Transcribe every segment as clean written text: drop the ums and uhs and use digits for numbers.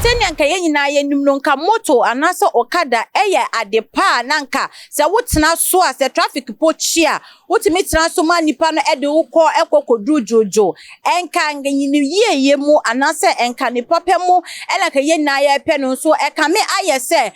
Sɛnea nka yɛn nyinaa yɛnim no, nka moto anaasɛ okada yɛ ade pa a na nka sɛ wotena so a, sɛ traffic po kye a, wotumi tena so ma nipa no de wo kɔ kɔ kɔduru dwoodwoo. Nka ne yieyɛ mu anaasɛ nka ne papa mu na nka yɛn nyinaa yɛpɛ no nso, ɛkame ayɛ sɛ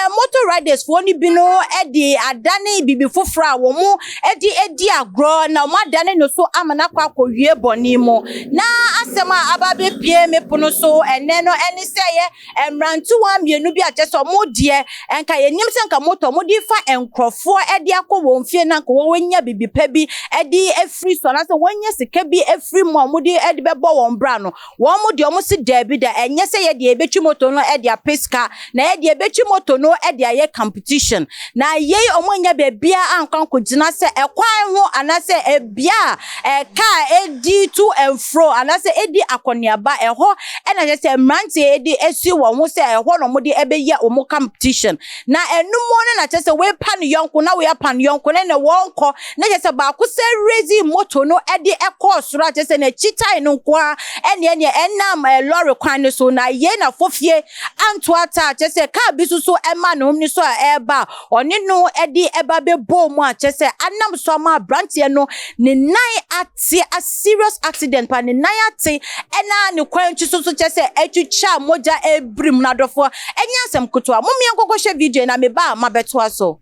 moto riders foɔ no binom de adane biribi foforɔ a wɔde di agorɔ na wɔadane no so ama no akɔ akɔwie bɔne mu. Na asɛm a aba abɛpue me pono so ɛnnɛ no ne sɛ yɛ mmerantewa mmienu bi a kyerɛ sɛ wɔn deɛ nka yɛnim sɛ nka moto wɔde fa nkurɔfoɔ de akɔ wɔn fie na nka wɔanya biribi pa bi de afiri so anaasɛ wɔanya sika bi afiri mu a wɔde de bɛbɔ wɔn bra no, Wɔn deɛ wɔn se daabi da, ɛnyɛ sɛ yɛ deɛ yɛbɛtwi moto no de apɛ sika, na yɛ deɛ yɛbɛtwi moto no de ayɛ competition. Na yei wɔn annya baabiara ankɔ ankɔgyina sɛ ɛkwan ho anaasɛ ɛbea a kaa ɛdi to and fro anaasɛ ɛdi akɔneaba, ɛhɔ na kyerɛ sɛ mmeranteɛ de asi wɔn ho sɛ ɛhɔ na wɔde ɛbɛyɛ wɔn competition. Na ɛno mu no na kyerɛ sɛ wei pa ne yɔnko na wei apa ne yɔnko na ɛna wɔnkɔ na kyerɛ sɛ baako sɛ rezi moto no de kɔɔ soro a kyerɛ sɛ n'akyi tae no nko ara ɛne ɛne ɛnam lɔre kwan no so na yei na fofie anto ata a kyerɛ sɛ kaa bi nso so ɛma ne ho so a ɛreba a ɔne no de ɛba bɛbɔɔ mu a kyerɛ sɛ anam so ama aberanteɛ no ne nan ate a serious accident pa ne nan ate ɛna ne kwan akyi so so kyerɛ sɛ atwitwa mogya ɛrebirim no adɔfoɔ ɛnyɛ asɛm ketewa mom yɛnkɔkɔhwɛ video na meba a mabɛtoa so.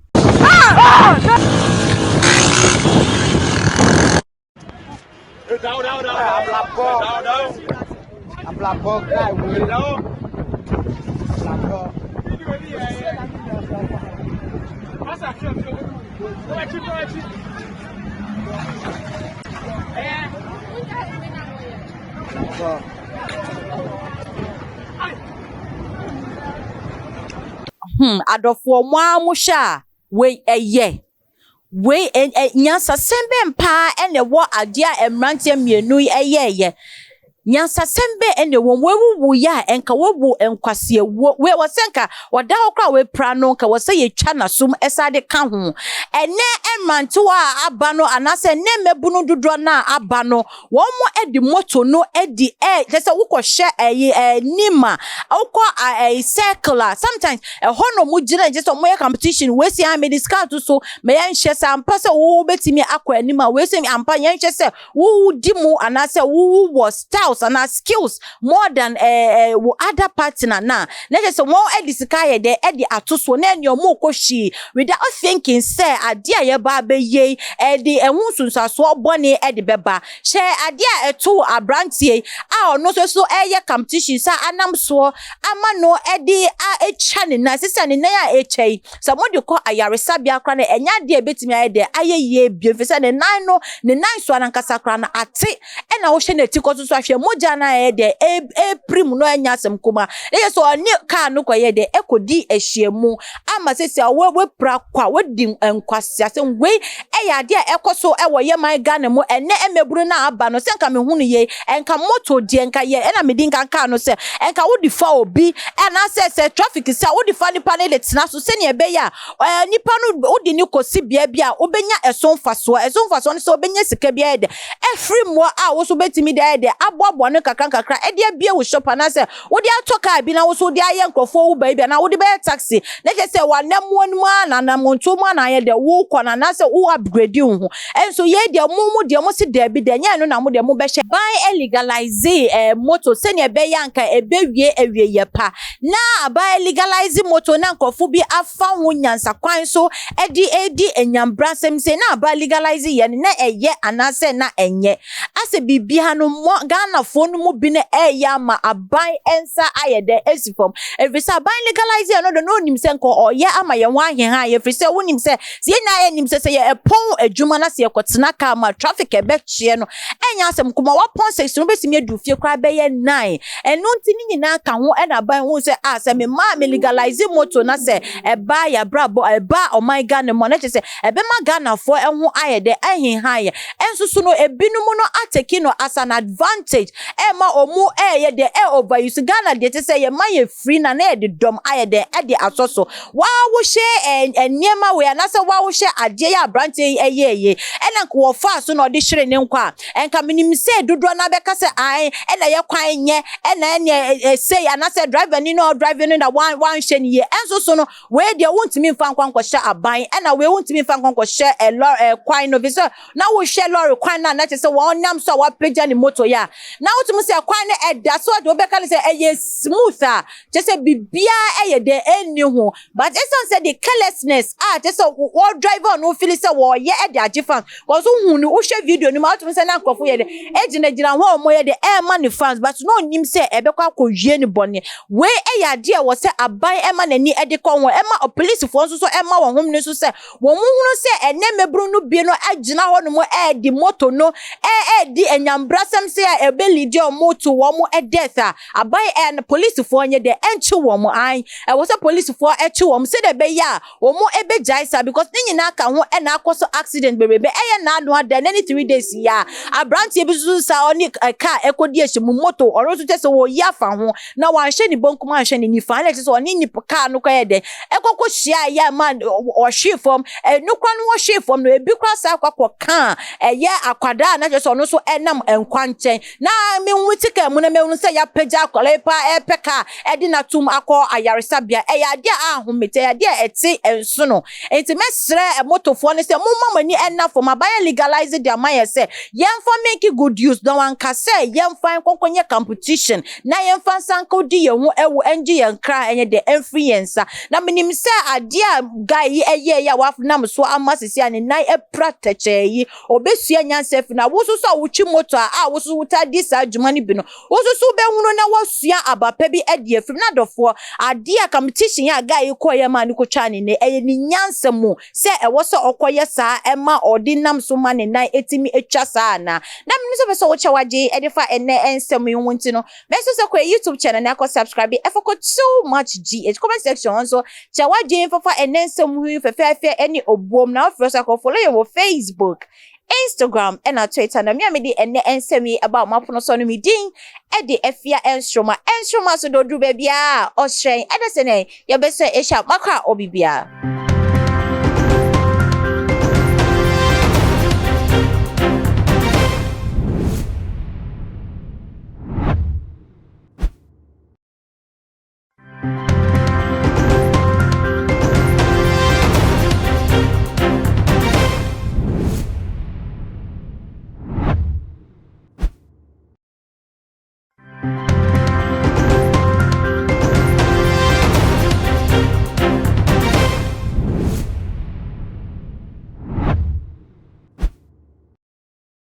Hmm, adɔfoɔ mo ara mo hwɛ a, wei ɛyɛ. Wei ɛ ɛ nyansasɛm bɛn paa na ɛwɔ adeɛ a mmeranteɛ mmienu yi yɛeɛ? Nyansasɛm bɛn na ɛwɔ mu? Wawuwuiɛ a, nka wawu nkwaseawuo. Wei wɔ sɛ nka ɔda hɔ koraa a wapira no, nka wɔ sɛ yɛtwa n'asom san de ka ho. Ɛnnɛ mmerantewa a aba no anaasɛ ɛnnɛ mmabunu dodoɔ no a aba no, Wɔde moto no di ɛ kyerɛ sɛ wokɔhyɛ ɛyi anim a wokɔ ɛyi circle a sometimes ɛhɔ na wɔgyina kyerɛ sɛ wɔyɛ competition wei si a mede sika ato so ma yɛnhyɛ sɛ ampa sɛ wobɛtumi akɔ anim a wei sɛ ampa yɛnhyɛ sɛ wodi mu anaasɛ wowɔ styles anaa skills more than ɛɛ wo other partner na na kyerɛ sɛ wɔn de sika ayɛ dɛ ɛde ato so na ɛne wɔn rekɔ hwii without thinking sɛ adeɛ a yɛba abɛyɛ yi ɛde ɛho nsunsuansoɔ bɔne ɛde bɛba. Hyɛ adeɛ a ɛtoo aberanteɛ yi a ɔno nso so ɛreyɛ competition sɛ anam soɔ ama no ɛde atwa ne nan sisi a ne nan a atwa yi sɛ wɔde kɔ ayaresabea koraa no ɛnyɛ adeɛ a ɛbɛtumi ayɛ dɛ ayɛ yie bio ɛfiri sɛ ne nan no ne nan soa no ankasa koraa no ate ɛna wohwɛ n'atikɔ so so ahwɛ mogya no a ɛyɛ dɛ ɛrepirim no ɛnyɛ asɛm kumaa. Na kyerɛ sɛ ɔne kaa no kɔyɛ dɛ ɛkɔdi ahyiamu ama sɛsi a wapira kwa, wadi nkwaseasɛm. Wei ɛyɛ adeɛ a ɛkɔ so ɛwɔ yɛ man Ghana mu ɛnɛ mmabunu no a aba no sɛ nka mehunu yei nka moto deɛ nka yɛ ɛna medi nka kaa no sɛ nka wode fa obi anaasɛ sɛ traffic sɛ wode fa nipa no de tena so sɛnea ɛbɛyɛ a ɛɛ nipa no wode no kɔsi bea bi a wobɛnya ɛso mfasoɔ. Ɛso mfasoɔ no sɛ wobɛnya sika bi ayɛ dɛ afiri mmoa a wo nso wobɛtumi de ayɛ dɛ aboaboa no nkakra nkakra de abue wo shop anaasɛ wode atɔ kaa bi na wo nso wode ayɛ nkurɔfoɔ Uber yi bi anaa wode bɛyɛ taxi na kyerɛ sɛ w'anamuo no mu ara na anamontuo mu ara na ayɛ dɛ wokɔ no anaasɛ wo upgrade wo ho. Nso yei deɛ mo mo deɛ mo se daabi da ɛnyɛ ɛno na mo deɛ mobɛhyɛ. Aban legalize eh, moto sɛnea ɛbɛyɛ anka ɛbɛwie awieɛ pa na aban legalize moto na nkurɔfo bi afa ho nyansakwan so de redi anyambrasɛm sei na aba legalize yɛ no na ɛyɛ anaasɛ na ɛnyɛ asɛ biribiara no mo Ghanafoɔ no mu bi no ɛyɛ ama aban nsa ayɛ dɛ asi fam ɛfiri sɛ aban legalize yɛ no de no onim sɛ nka ɔyɛ ama yɛn ho aheha yɛ ɛfiri sɛ wonim sɛ sɛ yɛn nyinaa yɛnim sɛ sɛ yɛ ɛpɔn adwuma na sɛ yɛkɔtena kaa mu a traffic ɛbɛkyeɛ no ɛnyɛ asɛm kuma wapɔn 6 no wobɛtumi adu fie koraa bɛyɛ 9 Ɛno nti ne nyinaa ka ho ɛna aban hu sɛ ah sɛ me maa me legalize moto na sɛ ɛba yɛabrabɔ ɛba ɔman Ghana mu a na kyerɛ sɛ ɛbɛma Ghanafoɔ ɛho ayɛ dɛ ɛheha yɛ. Ɛnso so no ebinom no atake no as an advantage ɛma ɔmo ɛyɛ dɛ ɛ over use. Ghana deɛ kyerɛ sɛ yɛma yɛ free na na yɛde dɔm ayɛ dɛn ɛde asɔ so. Waa wohyɛ ɛ nneɛma wei anaasɛ waa wohyɛ adeɛ yi a abranteɛ aberanteɛ yi ɛyɛɛye ɛna nka wɔfaa so na ɔde hyere ne nkwa a, ɛnka menim sɛ dodoɔ no abɛka sɛ ae, ɛna yɛ kwan nyɛ, ɛna ɛneɛ ɛsei, anaasɛ driver ni na ɔdrive no na wanhwɛ ne yie. Ɛnso so no, wei deɛ, wontumi mfa nkɔ nkɔhyɛ aban, ɛna wei wontumi mfa nkɔ nkɔhyɛ lɔre kwan no fi sɛ na wohwɛ lɔre kwan no a, na kyerɛ sɛ wɔn nam so a wapagya ne moto yi a, na wotumi sɛ kwan no ɛda so a, deɛ wobɛka no sɛ ɛyɛ smooth a, kyerɛ sɛ biribiara ɛyɛ dɛ ɛnni ho. But ɛsiane sɛ the carelessness a kyerɛ sɛ wɔdrive a, ɔno feel sɛ wɔɔyɛ ɛde agye fans wɔn so hu no. Wohwɛ video no mu a, wotumi sɛ na nkurɔfo yɛ dɛ ɛgyinagyina hɔ a, wɔyɛ dɛ ɛɛma ne fans, but na onim sɛ ɛbɛkɔ akɔwie ne bɔne. Wei ɛyɛ adeɛ a wɔ sɛ aban ɛma n'ani ɛde kɔ ho, ɛma ɔpolisifoɔ nso so ɛma wɔn ho no so sɛ wɔn mo hunu sɛ ɛnɛ mmɛburu no bi no agyina hɔ nom ɛɛdi moto no ɛɛdi enyambrasɛm sɛ a ɛbɛlead wɔn to wɔn death a, aban ɛn polisifoɔ nyɛ dɛ ɛnkye wɔn an. Ɛwɔ sɛ polisifoɔ ɛkye wɔn sɛdeɛ ɛbɛyɛ a wɔn ɛbɛgyae saa, because ne nyinaa ka ho ɛna akɔ so accident bebrebe. Ɛyɛ n'ano ada n'ani 3 days yi a, aberanteɛ bi nso sa ɔne kaa ɛkɔdi ahyɛ mu, moto. Ɔno nso kyɛ sɛ wɔyi afa ho na wanhwɛ ne bonkum, anhwɛ ne nifa, ɛna kyɛ sɛ ɔne nipa kaa no kɔyɛ dɛ ɛkɔkɔ hyia ɛyɛ ama ɔhwee fam. Ɛno kora no, wɔhwee fam no, ebi kora saa akɔ kaa ɛyɛ akwadaa na kyerɛ sɛ ɔno nso ɛnam nkwa nkyɛn na mehu ti kaa mu na mehu sɛ yɛapagya akwadaa yi paa, ɛpɛ kaa ɛde n'atum akɔ ayaresabea. Ɛyɛ adeɛ a ahomete, ɛyɛ adeɛ a ɛte nso no. Nti mɛsrɛ motofoɔ no sɛ momma mo ani ɛna fam. Abayɛ legalize de ama yɛ sɛ yɛmfa make good use na wanka sɛ yɛmfa nkɔnkɔ nyɛ competition na yɛmfa nsa nkɔdi yɛn ho ɛwɔ ɛngye yɛn kra ɛnyɛ dɛ ɛmfiri yɛn nsa. Na menim sɛ adeɛ a guy yi ɛyɛ yɛ a wanam so ama sisi a ne nan apira tɛkyɛɛ yi, obɛsua nyansa afi na wo nso so a wotwi moto a wo nso wotaa di saa adwuma no bi no, wo nso so wobɛhunu na woasua aba pa bi adi afiri na. Dɔfoɔ, adeɛ a competition a guy yi kɔɔyɛ ma ne kɔtwa ne ne, ɛyɛ ne nyansa mu sɛ ɛwɔ sɛ ɔkɔyɛ saa ɛma ɔde nam so ma ne nan etimi atwa saa ana? Na mene sɛ pɛ sɛ wokyɛ wagye ɛde fa ɛnɛ ɛnsɛm yi ho. Nti no, mɛnso sɛ kɔ YouTube channel na akɔ subscribe ɛfɔ kɔ Too Much GH. Comment section hɔ nso, kyɛ wagye fafa ɛnɛ nsɛm ho yi fɛfɛɛfɛ ɛne obuom, na wofrɛ so akɔ follow yɛ wɔ Facebook, Instagram ɛna Twitter. Na mmea mede ɛnɛ nsɛm yi ɛba ɔmo apono so no, mi din ɛde Afia Nsoroma. Nsoroma so doduru baabi a ɔhyerɛn ɛda sɛ nɛ yɛbɛsɛ ɛhyɛ makɔ a ɔbibiara.